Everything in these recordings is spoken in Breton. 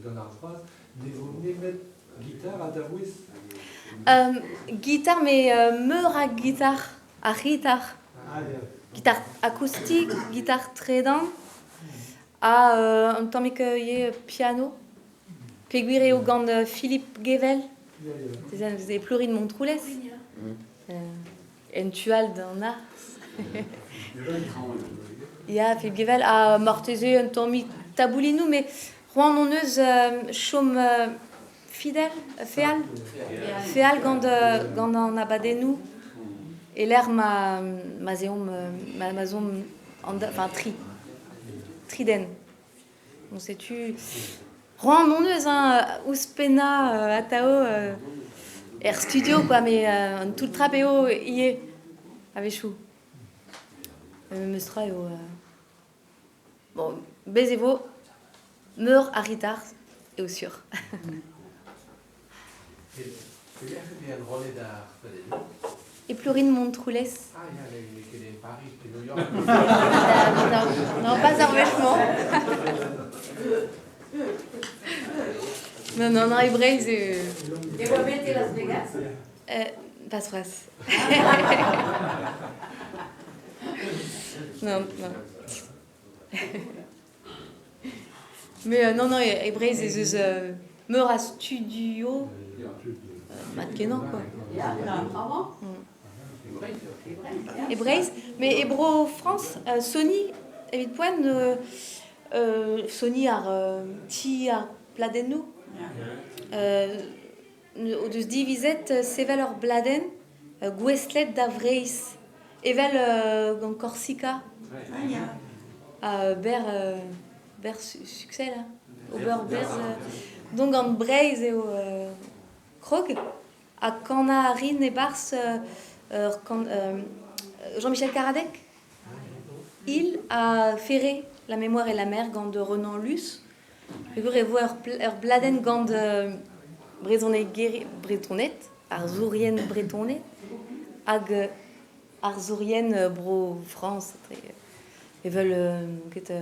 gant ar vras, ne vo nemet gitar ha da vouezh? Gitar, met meur a gitar, ar c'hitar. Gitar akoustik, gitar tredan, ha un tammig ivez piano. Peogwir eo gant Philippe Gevel, e Plourin Montroulez, en tu all d'an arz. Ya, Philippe Gevel, ha marteze un tammig taboulinoù, met c'hoant hon eus chom fidel, feal, feal gant, gant an abadennoù e-lec'h ma ma'z eomp ma'z omp enfin tri, tri den. Bon, setu c'hoant hon eus hein, ouzhpennañ atav er studio quoi, met an toull-trap eo ivez a-wechoù. Memes tra eo. Bon, bez e vo meur a gitar, eo sur. Pelec'h e vez enrollet ar pladennoù? E Plourin Montroulez. Ah ya, n'eo ket e Paris pe New York. Non, non, pas ar wech-mañ. Non, non, non, e Breizh eo... E oa bet e Las Vegas? Pas c'hoazh. Non, non. Mais non, non, e Breizh ez eus meur a studio mat-kenañ quoi. E Breizh, mais e Bro-Frañs, Sony, evit poent, Sony ar ti ar pladennoù, o deus divizet sevel ur bladenn gouestlet da Vreizh, evel gant Korsika. Ha berr berr succès là. Ober berzh. Donc gant Breizh eo krog ha kanañ a rin e-barzh ur Jean-Michel Caradec. Il a Ferré La mémoire et la mer gant Renan Luce. Peogwir e vo ur bladenn gant brezhoneg Bretoned, arzourien bretoned hag arzourien Bro-Frañs evel ket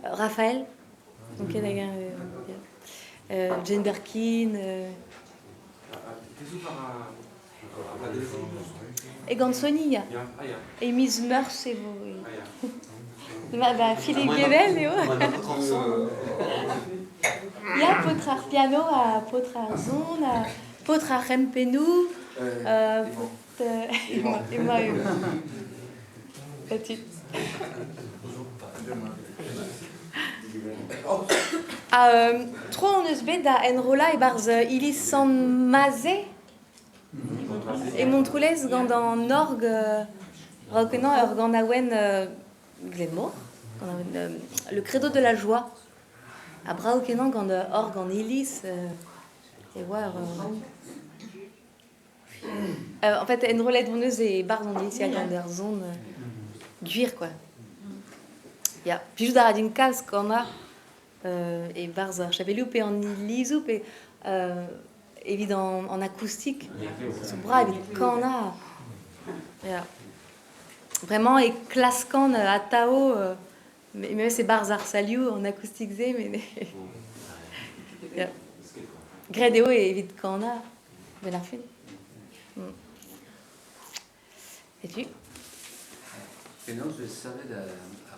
Raphaël, ket hag Jane Birkin. E gant Sony, ya. E miz Meurzh e vo. Ba, Philippe Gevel eo. Ya, paotr ar piano ha paotr ar son, ha paotr ar c'hempennoù. Emañ emañ eo. Petit. Ha tro hon eus bet da enrollañ e-barzh iliz Sant-Maze e Montroulez gant an org raok-kenañ ur ganaouenn Glenmor, ganaouenn Le Credo de la Joie. Ha brav-kenañ gant org an iliz e oa ur... En fait, enrollet hon eus e-barzh an iliz gant ur son gwir quoi. Ya, plijout a ra din kalz kanañ e-barzh ar chapelioù pe an ilizoù pe evit an akoustik. Zo brav evit kanañ. Ya. Bremañ e klaskan atav memes e-barzh ar salioù an akoustik-se met ya. Graet eo evit kanañ 'benn ar fin. Setu. Penaos 'vez savet ar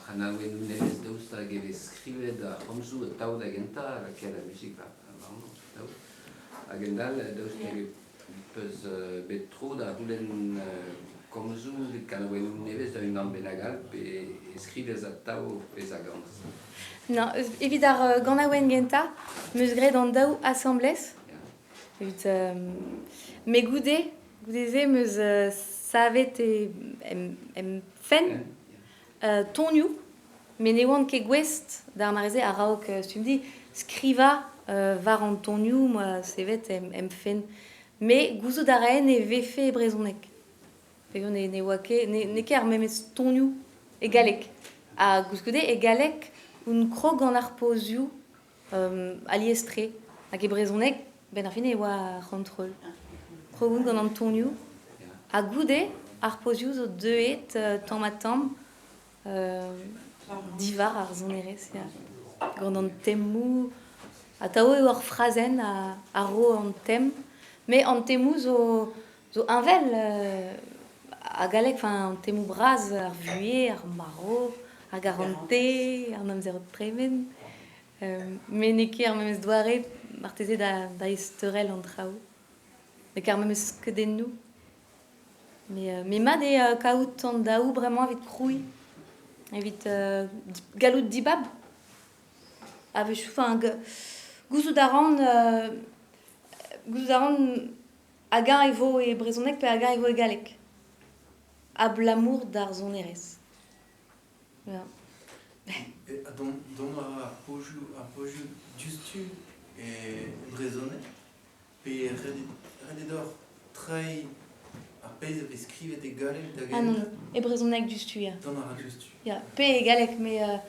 c'hanaouennoù nevez daoust hag e vez skrivet ar c'homzoù atav da gentañ ha lakaet ar muzik warno atav? Hag a-hend-all daoust hag peus bet tro da c'houlenn komzoù evit kanaouennoù nevez da unan bennak all pe e skrivez atav pezh a ganez? Non, evit ar ganaouenn gentañ 'm eus graet an daou asambles. Evit met goude, goude-se 'm eus savet em fenn tonioù, met ne oan ket gouest d'ar mare-se a-raok stumdi skrivañ war an tonioù 'moa sevet em fenn. Met gouzout a raen e vefe e brezhoneg. Peogwir ne oa ket n'eo ket ar memes tonioù e galleg. Ha koulskoude e galleg on krog gant ar pozioù alies-tre. Hag e brezhoneg, 'benn ar fin e oa ar c'hontrol. Krog on gant an tonioù. Ha goude, ar pozioù zo deuet tamm-ha-tamm diwar ar sonerezh, ya. Gant an temoù. Atao eo ur frazenn a ro an tem. Met an temoù zo heñvel ha galleg, enfin, an temoù bras, ar vuhez, ar marv, ar garantez, an amzer o tremen. Met n'eo ket ar memes doare marteze da ezteurel an traoù. N'eo ket ar memes skeudennoù. Met mat eo kaout an daou bremañ evit krouiñ, evit gallout dibab. A-wechoù, enfin, gouzout a ran gouzout a ran hag-eñ e vo e brezhoneg pe hag-eñ e vo e galleg. Abalamour d'ar sonerezh. Ya. Ha dont a ra ar pozioù diouzhtu e brezhoneg pe ret eo deoc'h treiñ ar pezh a vez skrivet e galleg da Ah non, e brezhoneg diouzhtu, ya. Dont a ra diouzhtu. Ya, pe e galleg, met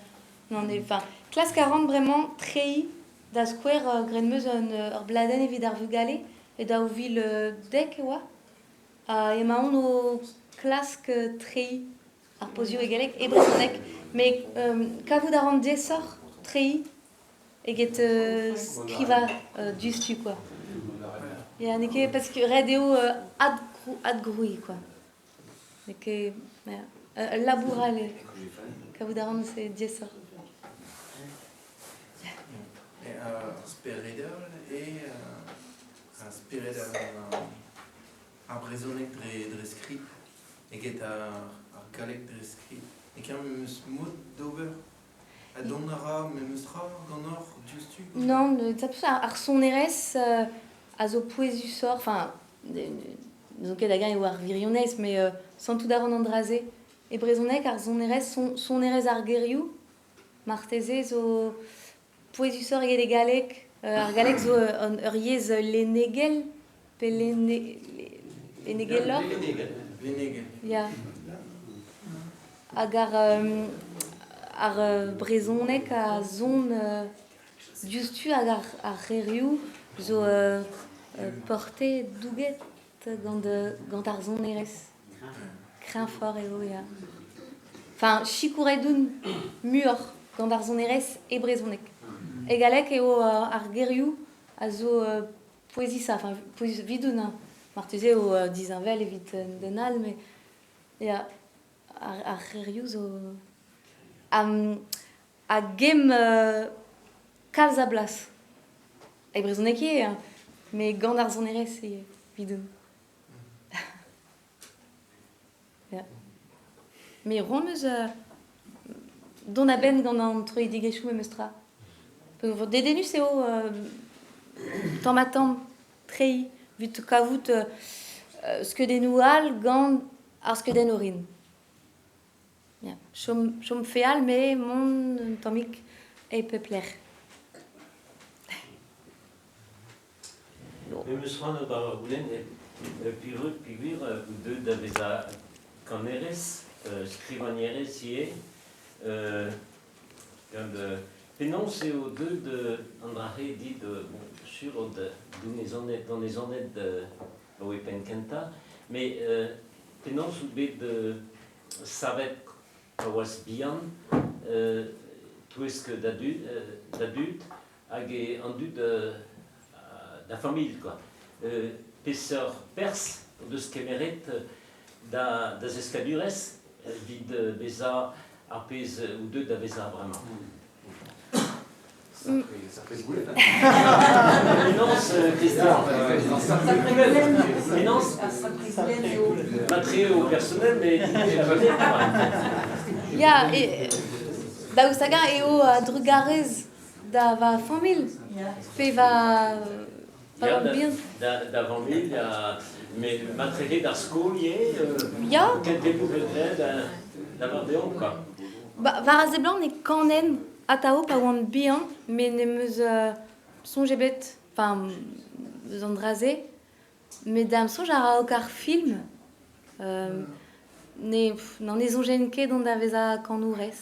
non, enfin, klask a ran bremañ treiñ da skouer graet 'm eus ur bladenn evit ar vugale e 2010 e oa. Ha emaon o klask treiñ ar pozioù e galleg e brezhoneg. Met kavout a ran diaesoc'h treiñ eget skrivañ diouzhtu quoi. Ya, n'eo ket parce que ret eo adgrouiñ quoi. N'eo ket ya, ul labour all eo. Kavout a ran c'est diaesoc'h. Ar speredel eo ar spered ar brezhoneg dre skrid eget ar galleg dre skrid. E ket memes mod d'ober? Ha dont a ra memes tra ganeoc'h diouzhtu? Nann, ar sonerezh a zo pouezusoc'h, enfin, n'eus ket hag-eñ eo ar wirionez, met santout a ran an dra-se. E brezhoneg, ar sonerezh, sonerezh ar gerioù, marteze zo pouezusoc'h eget e galleg. Ar galleg zo ur yezh lennegel pe lennegeloc'h. Lennegel. Ya. Hag ar brezhoneg a son diouzhtu hag ar c'hêrioù zo portet, douget gant ar sonerezh. Kreñvoc'h eo, ya. Enfin, sikouret on muioc'h gant ar sonerezh e brezhoneg. E galleg eo ar gerioù a zo pouezusañ, enfin, pouezus evidoun, hein. Marteze eo disheñvel evit un den all, met ya, ar c'hêrioù zo... A gemm kalz a blas. E brezhoneg ivez, hein, met gant ar sonerezh ivez, evidoun. Ya. Met c'hoant eus dont a-benn gant an troidigezhioù memes tra. Dedennus eo tamm-ha-tamm treiñ evit kavout skeudennoù all gant ar skeudenn orin. Ya. Chom feal met mont un tammig e pep lec'h. Me 'm eus c'hoant ober ur goulenn peogwir out deuet da vezañ kanerez, skrivagnerez ivez. Gant penaos eo deuet an dra-se dit, bon, sur out donezonet abaoe penn-kentañ, met penaos out bet savet pa oas bihan touesk da dud hag an dud da familh quoi. Peseurt perzh o deus kemeret da zeskadurezh evit bezañ ar pezh out deuet da vezañ bremañ? Sacré goulenn. Penaos, Christian? Penaos? Matre eo personnel, met Ya, daoust hag-eñ eo a-drugarez da va familh pe va va bihan. Da familh, met matre d'ar skol ivez, Ya. kentelioù bet graet da war deomp quoi. Ba, war a seblant e kanen atav pa oan bihan, met n'em eus soñj ebet, enfin, eus an dra-se. Met da'm soñj a-raok ar film, ne n'en e soñjen ket dont da vezañ kanourez.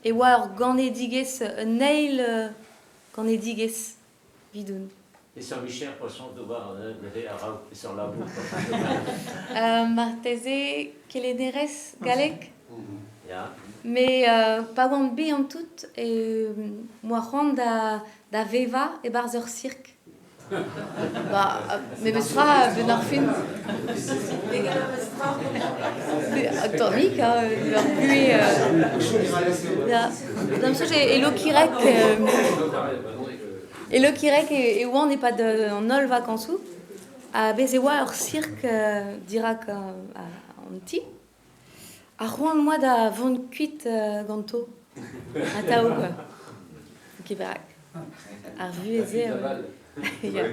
E oa ur ganedigezh, un eil ganedigezh evidoun. Peseurt micher poisson d'ober neuze a-raok peseurt labour? Marteze kelennerez galleg? Ya. Me pa oan bihan tout e moa c'hoant da vevañ e-barzh ur sirk. Ba, memestra benn ar fin. Tammig, hein, ur buhez... Ya. D'am soñj e Lokirek... E Lokirek e oan e-pad an holl vakañsoù. Ha bez' e oa ur sirk dirak an ti. Ha c'hoant 'moa da vont kuit ganto. Atav, quoi. Ket perak. Ar vuhez-se... Ya.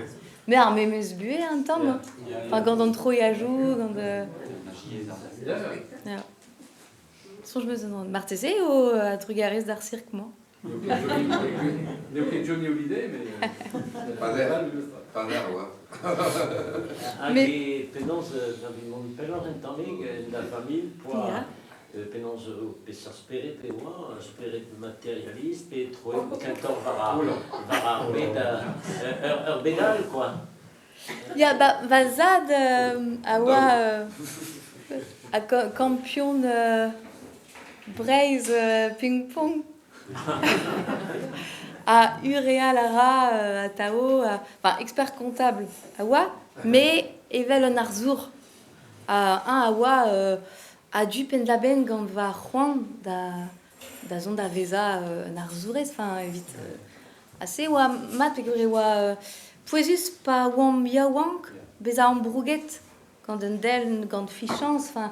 Mais ar memes buhez un tamm. Enfin, gant an troiajoù, gant... Ya. Soñj 'm eus an marteze eo a-drugarez d'ar sirk-mañ. N'eo ket Johnny Hallyday, mais... Pas d'air, oa. Hag e penaos, da vit mont pelloc'h un tammig, da familh, poa penaos peseurt spered e oa, ur spered materialist pe troet kentoc'h war ar, war ar bed, ur bed all, quoi. Ya, ba, va zad a oa a kampion Breizh ping-pong. Ha ureal a ra atav, enfin expert comptable a oa, mais evel un arzour. Eñ a oa a-du penn-da-benn gant va c'hoant da zont da vezañ un arzourez, enfin evit ase e oa mat peogwir e oa pouezus pa oamp yaouank bezañ ambrouget gant un den gant fichañs, enfin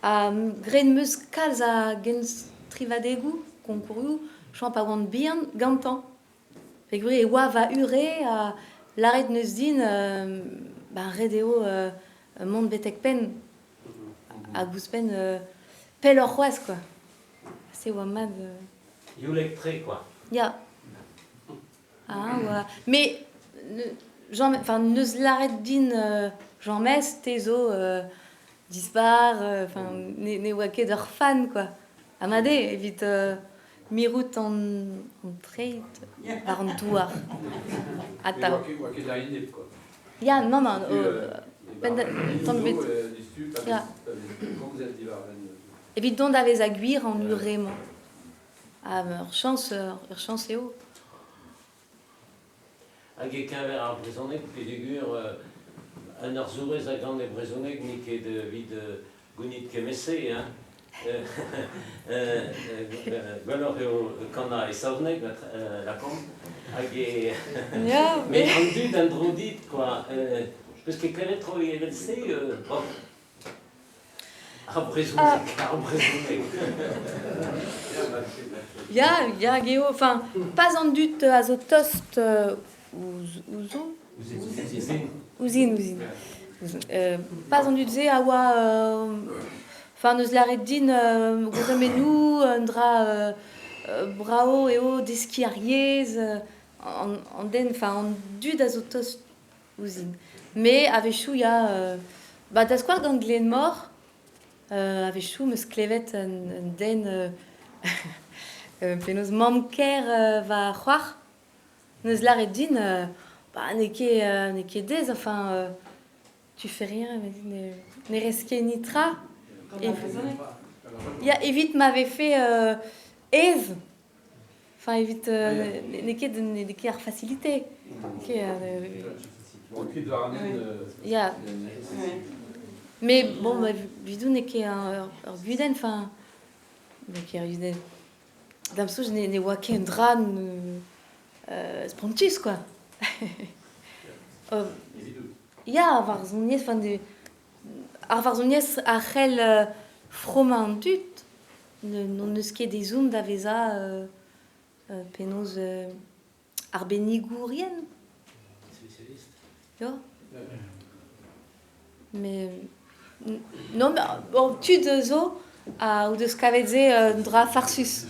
ha graet 'm eus kalz a genstrivadegoù, konkourioù, chom pa oan bihan gantañ. Peogwir e oa va ure ha lâret 'neus din ba ret eo mont betek penn hag ouzhpenn pelloc'h c'hoazh quoi. Se oa mat. Youlek-tre quoi. Ya. Ah oa. Mais Jean, enfin neus lâret din Jean-Mes, te zo dispar, enfin ne oa ket ur fan quoi. Ha mat eo evit mirout an treid war an douar. Atav. Ne oa ket a-enep quoi. Ya, non, non, tamm ebet. Ya. Evit dont da vezañ gwir an ure-mañ. Ha ur chañs eo. Hag e-keñver ar brezhoneg, peogwir un arzourez a gan e brezhoneg n'eo ket evit gounit kement-se, hein. Gwelloc'h eo kanañ e saozneg, lakaomp, hag e... Mais an dud an dro dit, quoi. Peus ket klevet tro evel-se oh. Ar brezhoneg, ar brezhoneg. Ya, ya, geo, enfin, pas an dud a zo tost ouzh ouzon. Ouzhin, ouzhin. Pas an dud-se a oa enfin neus lâret din gourc'hemennoù, un dra brav eo deskiñ ar yezh, an den, enfin an dud a zo tost ouzhin. Me a-wechoù ya, ba da skouer gant Glenmor, a-wechoù 'm eus klevet un den penaos mamm-kaer va c'hoar Neus lâret din, bah n'eo ket aes, enfin, tu fais rien, ne rez ket netra. Ya, evit ma vefe aes, enfin evit n'eo ket ar facilité. Ya. Mais bon, bah, vidou n'eo ket ur gudenn, enfin, n'eo ket ur gudenn. Da'm soñj ne oa ket un dra spontus quoi. Ya, ar varzhoniezh, enfin, ar varzhoniezh a c'hell fromañ an dud. N'hon eus ket ezhomm da vezañ penaos arbennigourien. Spécialiste. Ya. Mais non, mais bon, tud zo a o deus kavet se un dra farsus,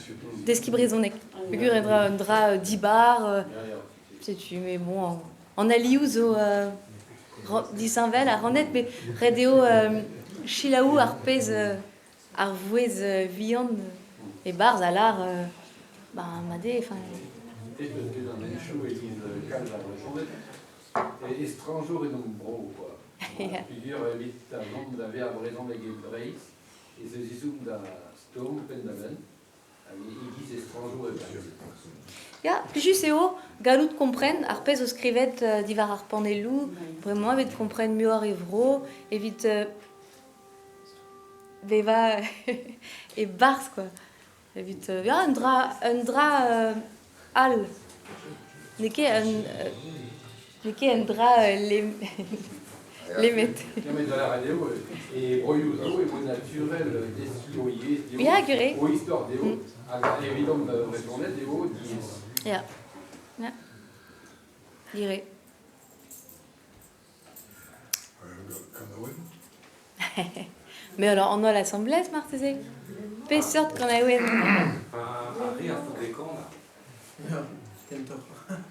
deskiñ brezhoneg. Peogwir un dra dibar, setu, mais bon, an alioù zo disheñvel ha rannet, met ret eo selaou ar pezh ar vouezh vihan e-barzh a lâr ben mat eo, enfin... Te peus bet an henchoù e-giz kalz a Vretoned, estrañjour en hon bro, quoi. Peogwir evit da zont da vezañ brezhoneg e Breizh, Ez eus ezhomm da stourm penn-da-benn hag e-giz estrañjour e Breizh. Ya, plijus eo gallout kompren ar pezh zo skrivet diwar ar panelloù, bremañ evit kompren muioc'h e vro, evit bevañ e-barzh quoi. Evit ya, un dra all. N'eo ket un n'eo ket un dra lemmet. Ya, met da lâret eo, e broioù zo e vo naturel deskiñ o yezh dezho, Ya, gwir o istor dezho, hag evidomp Bretoned eo diaes. Ya. Ya. Gwir eo. Kanaouenn? Mais alors, an holl asambles marteze? Peseurt kanaouenn? Ar re a fouge kanañ. Ya, kentoc'h.